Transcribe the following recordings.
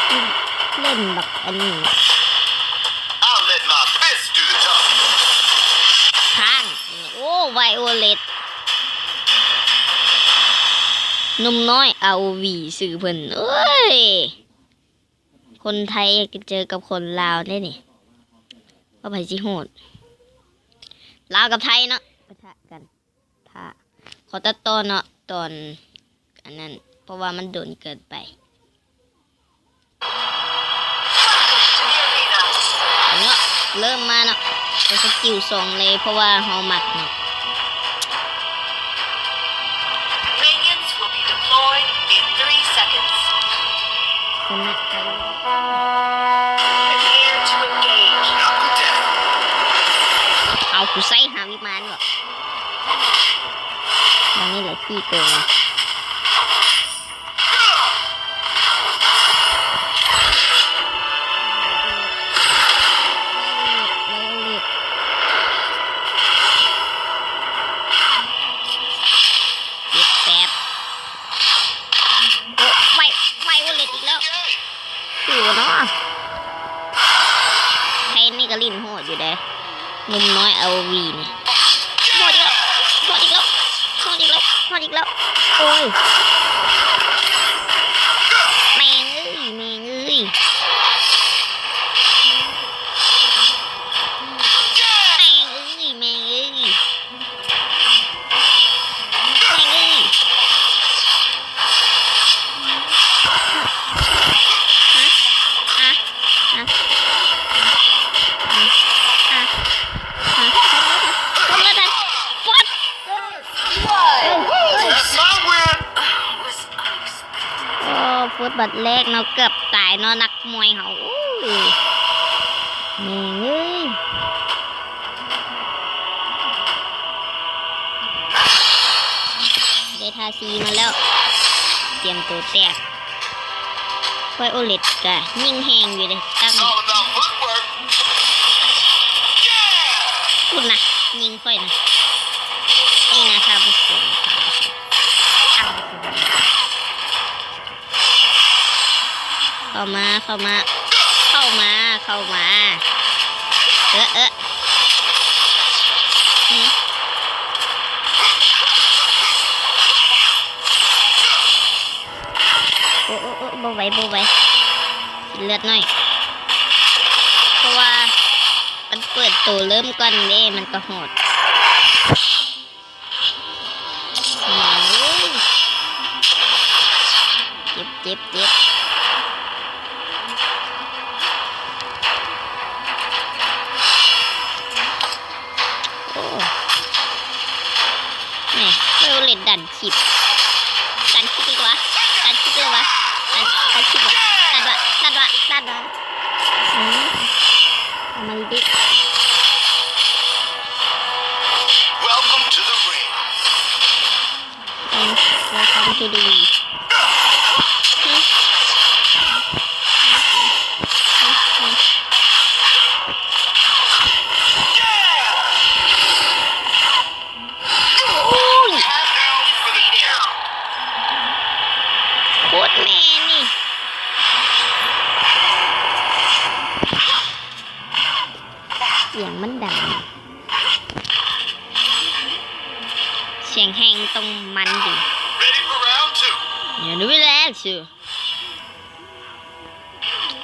ເຫຼັ້ນບັກອັນນີ້ I'll let my fists do the talking. ຄ້າງ. ໂອ້ ໄວໂອເລັດ ໜຸ່ມນ້ອຍ ອາໂອວີ ຊື່ເພິ່ນ. ໂອ້ຍ ຄົນໄທເຈີກັບຄົນລາວເດ້ນີ້ ວ່າໃຜຊິໂຫດ. ລາວກັບໄທເນາະ ປະທະກັນ. ຖ້າຂໍຕັດຕໍ່ເນາະ ຕອນອັນນັ້ນ ເພາະວ່າມັນດົນເກີນໄປເນາະ. ເລີ່ມມາເນາະ ເອົາສະກິວສອງເລີຍ ເພາະວ່າເຮົາມັກເນາະ. Minions will be deployed in three seconds. ຊະນະ Prepare to engage. ເອົາ ກູໃສ່ຫາວິມານເບາະ. ອັນນີ້ແຫຼະຂີ້ໂກງ. ເຈັບແປບ. ໂອ້ ໄວ ໄວໂອເລັດອີກແລ້ວ. ຢູ່ເນາະ ໃຜນີ້ກໍຫຼິ້ນໂຫດຢູ່ເດ້ ໜຸ່ມນ້ອຍ ອາໂອວີ ນີ້. ໂຫດອີກແລ້ວ ໂຫດອີກແລ້ວ ໂຫດອີກແລ້ວ ໂຫດອີກແລ້ວ. ໂອ້ຍ ແມ່ງເອີຍ ແມ່ງເອີຍ ແມ່ງເອີຍ ແມ່ງເອີຍ. ໂອ້ ຟຸດບັດແລກເນາະ ເກືອບຕາຍເນາະ ນັກມວຍເຮົາ. ໂອ້ຍ ແມ່ງເອີຍ. ໄດ້ທ່າສີ່ມາແລ້ວ ຕຽມໂຕແຕກ. ໄວໂອເລັດກະຍິງແຮງຢູ່ເດ້ ຕັ້ງ ພຸ້ນນະ ຍິງຂ້ອຍນະ ນີ້ນະ ທ່ານຜູ້ຊົມ. ເຂົ້າມາ ເຂົ້າມາ ເຂົ້າມາ ເຂົ້າມາ. ເອີ ເອີ ໂອ້ ໂອ້ ໂອ້ ບໍ່ໄຫວ ບໍ່ໄຫວ ກິນເລືອດໜ້ອຍ ເພາະວ່າມັນເປີດໂຕເລີ່ມກ່ອນເດ້ ມັນກໍໂຫດ. ເຈັບ ເຈັບ ເຈັບ. ໂອ້ ແໝ່ ໄວໂອເລັດດັນຄລິບ ດັນຄລິບອີກວະ ດັນຄລິບເລີຍວະ ດັນ ດັນຄລິບວະ ດັນວະ ດັນວະ ດັນວະ. ອືມ ເອົາມາດີໆ. Welcome to the ring. Welcome to the ring. ໂອ້ຍ ໂຄດແມ່ນນີ້ ສຽງມັນດັງ ສຽງແຮງຕ້ອງມັນດີ. Ready for round two.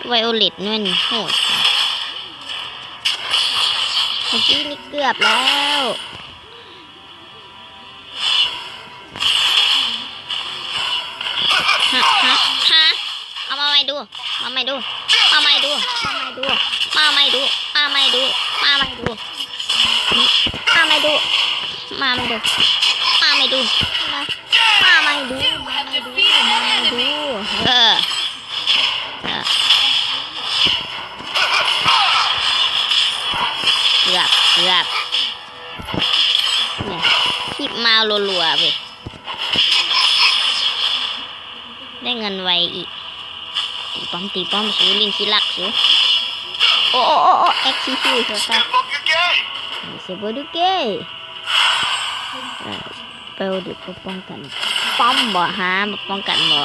ໄວໂອເລັດແມ່ນໂຫດ ເມື່ອກີ້ນີ້ເກືອບແລ້ວ. ຮະ ຮະ ຮະ ເອົາມາໃໝ່ດູ ມາໃໝ່ດູ ມາໃໝ່ດູ ມາໃໝ່ດູ ມາໃໝ່ດູ ມາໃໝ່ດູ ມາໃໝ່ດູ ມາໃໝ່ດູ ມາໃໝ່ດູ ມາໃໝ່ດູ ມາ ມາໃໝ່ດູ ມາໃໝ່ດູ ມາໃໝ່ດູ ເອີ ເອີ ເກືອບ ເກືອບ ນີ້ ຄລິບມາລັວໆເວີຍ ໄດ້ເງິນໄວອີກ. ຕີປ້ອມ ຕີປ້ອມ ສູຫຼິ້ນຂີ້ລັກສູ. ໂອ້ ໂອ້ ໂອ້ ໂອ້ ເອັກຊິຄິວຊະ ເຊໂບດູເກ ເອີ ໄປໂອເດດ ບໍ່ປ້ອງກັນ ປ້ອມບໍ່ຫາ ບໍ່ປ້ອງກັນບໍ່.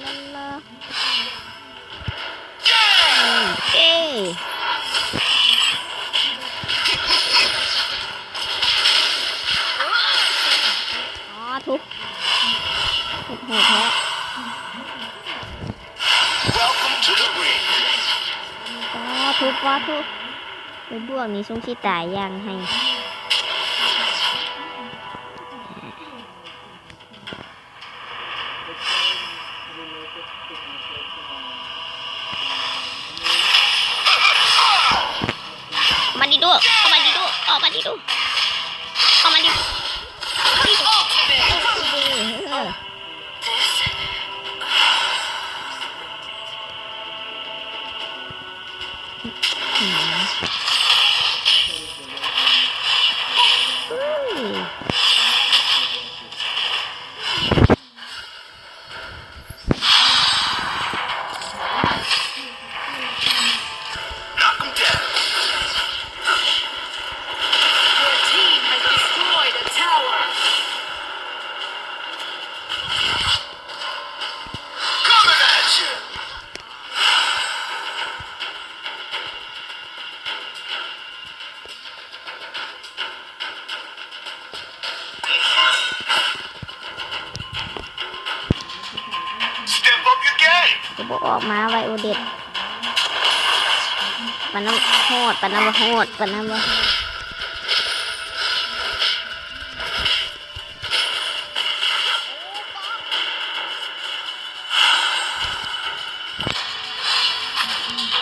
ເອີ ອໍ ທຸບ ໂຫດແທ້. Welcome to the ring. ປາທຸບ ປາທຸບ ໄປບວກນີ້ຊົງຊິຕາຍຢ່າງໄຫ. ເຂົ້າມາດີດູ ເຂົ້າມາດີດູ ເຂົ້າມາດີດູ ເຂົ້າມາດີດູ. Step up your game. ກະບໍ່ອອກມາໄວໂອເດັດ ປານນັ້ນໂຫດ ປານນັ້ນວ່າໂຫດ ປານນັ້ນວ່າໂຫດ.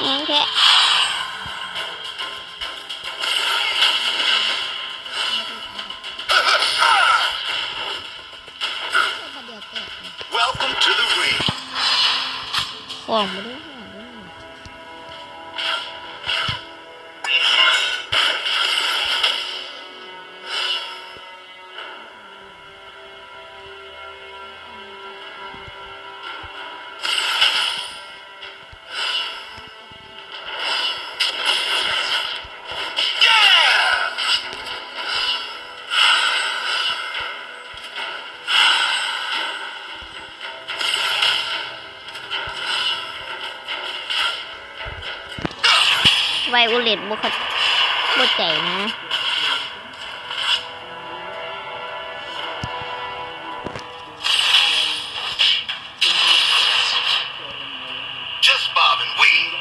ແຮງແທ້. ຂອງບໍ່ໄດ້ຫາເດີ້. Violet ບໍ່ເຂົ້າ ບໍ່ເຂົ້າໃຈນະ. Just bob and weave.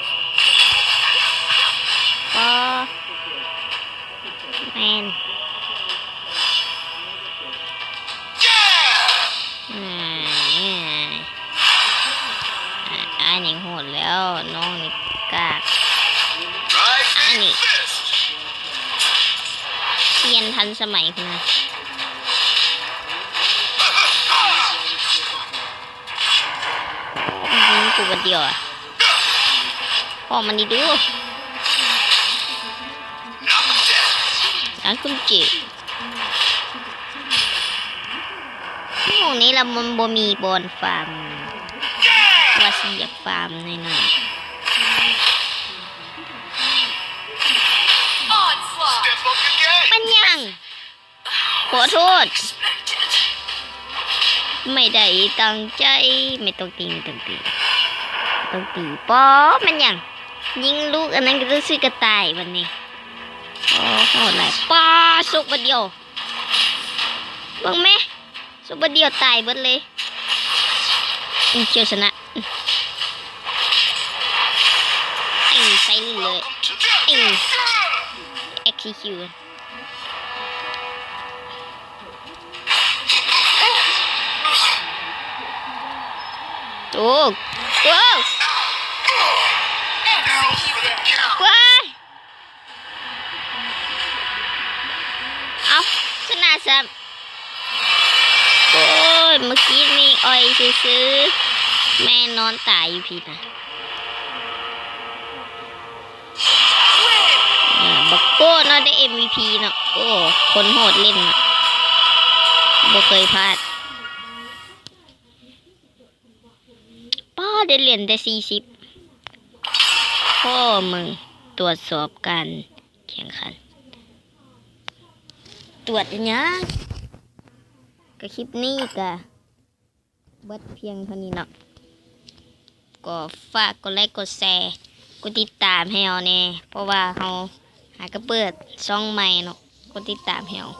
ບໍ່ ແມ່ນ ອ້າຍນີ້ໂຫດແລ້ວ ນ້ອງນີ້ກາກ ອ້າຍນີ້ປ່ຽນທັນສະໄໝພຸ້ນນະ. ຍິງກູບາດດຽວອະ ອອກມານີ້ດູ ອັນຄຸນເຈ. ໝ່ອງນີ້ລະມັນບໍ່ມີບ່ອນຟາມ ວ່າຊິຢາກຟາມໜ້ອຍໆ. ມັນຫຍັງ? ຂໍໂທດ ໄມ່ໄດ້ຕັ້ງໃຈ ໄມ່ຕ້ອງຕີ ໄມ່ຕ້ອງຕີ ຕ້ອງຕີ ປໍ ແມ່ນຫຍັງ? ຍິງລູກອັນນັ້ນກະຊື່ກະຕາຍບັດນີ້. ໂອ້ໂຫ ຫຼາຍ ປໍ ສົກບາດດຽວ ເບິ່ງແມ ສົກບາດດຽວຕາຍເບິດເລີຍ. ອືມ ຂຽວຊະນະ ອືມ ເອີ ໃສ່ເລີຍ ເອີ ເອັກຊີຄິວ. ໂອ້ ໂອ້ ວ້າຍ ຕຳ ໂອ້ຍ ເມື່ອກີ້ນີ້ອ່ອຍຊື່ໆ ແມ່ນນອນຕາຍຢູ່ພີ້ນະ. ອ່າ ບັກໂກ້ເນາະ ໄດ້ເອັມວີພີເນາະ. ໂອ້ ຄົນໂຫດເຫຼັ້ນເນາະ ບໍ່ເຄີຍພາດ. ປ້າ ໄດ້ຫຼຽນແຕ່ສີ່ສິບ. ພໍ່ມຶງ ຕວດສອບການແຂ່ງຂັນ. ຕວດອີ່ຫຍັງ? ກະຄລິບນີ້ກະເບິດພຽງເທົ່ານີ້ເນາະ. ກໍຝາກກົດໄລກ໌ ກົດແຊ ກົດຕິດຕາມໃຫ້ເຮົາແດ່ ເພາະວ່າເຮົາຫາກະເປີດຊ່ອງໃໝ່ເນາະ. ກົດຕິດຕາມໃຫ້ເຮົາ